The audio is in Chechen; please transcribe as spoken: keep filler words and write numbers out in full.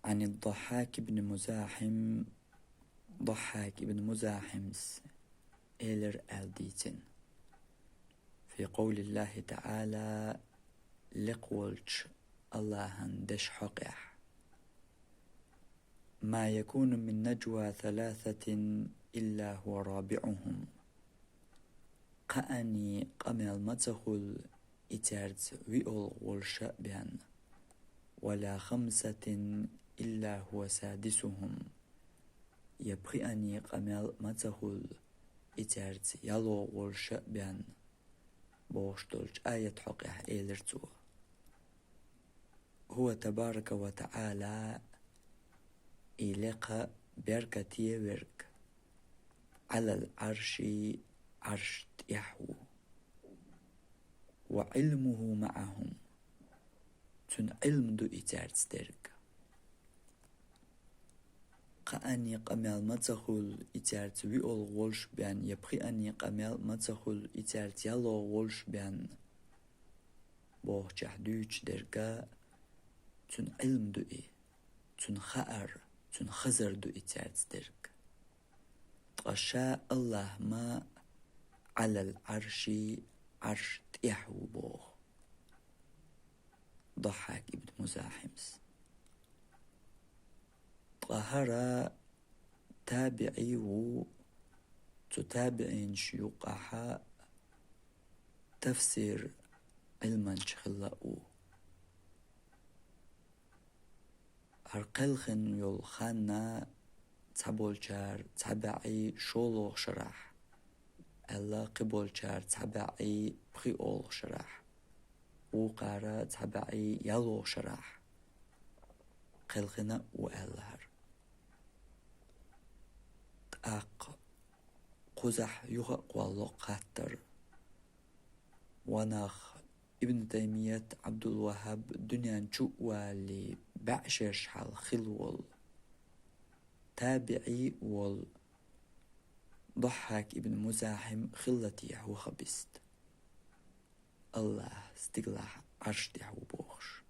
عن الضحاك بن مزاحم, Даххьак ибн Музахьимс элира аьлла дийцина. في قول الله تعالى, лекха волчу АллахӀан дешан хьокъехь: ما يكون من نجوى ثلاثة إلا هو رابعهم. Кхаанний къамел ма ца хуьлу и цаьрца виъалгӀа волуш а бен, ولا خمسة إلا هو سادسهم, я пхианний къамел ма ца хуьлу и цаьрца ялхалгӀа волуш а бен, бохуш долчу аят хьокъехь элира цо: هو تبارك وتعالى, и лекха беркате верг, على العرش, Ӏарш тӀехь ву, وعلمه معهم, цуьнан Ӏилма ду и цаьрца дерг. Кхаанний къамел ма ца хуьлу и цаьрца виъалгӀа волуш бен, я пхианний къамел ма ца хуьлу и цаьрца ялхалгӀа волуш бен, бохучехь дуьйцуш дерг а, цуьнан Ӏилма ду и, цуьнан хаар, цуьнан хазар ду и цаьрца дерг. Ткъа ша АллахӀ-ма على العرش, Ӏарш тӀехь ву боху Даххьак ибн Музахьимс. Ткъа хӀара табиӀий ву, цу табиӀинаш юккъахьа тафсир Ӏилманча хилла а ву. ХӀара кхелхина йолу хан цхьаболчара цхьа бӀе шолгӀа шарахь аьлла, кхиболчара цхьа бӀе пхиолгӀа шарахь, вукхара цхьа бӀе ялхалгӀа шарахь кхелхина а ву аьлла хӀара. ТӀаккха кхузахь юха а кхолло хаттар: ва нах, Ибн Таймият, Ӏабдул-ВаххӀаб дуьнен чу а валале, бӀе шераш хьалха хилла волу, табиӀий а волу Даххьак ибн Музахьим хилла техьа ваххабист, АллахӀ стигалахь Ӏарш тӀехь ву бохуш?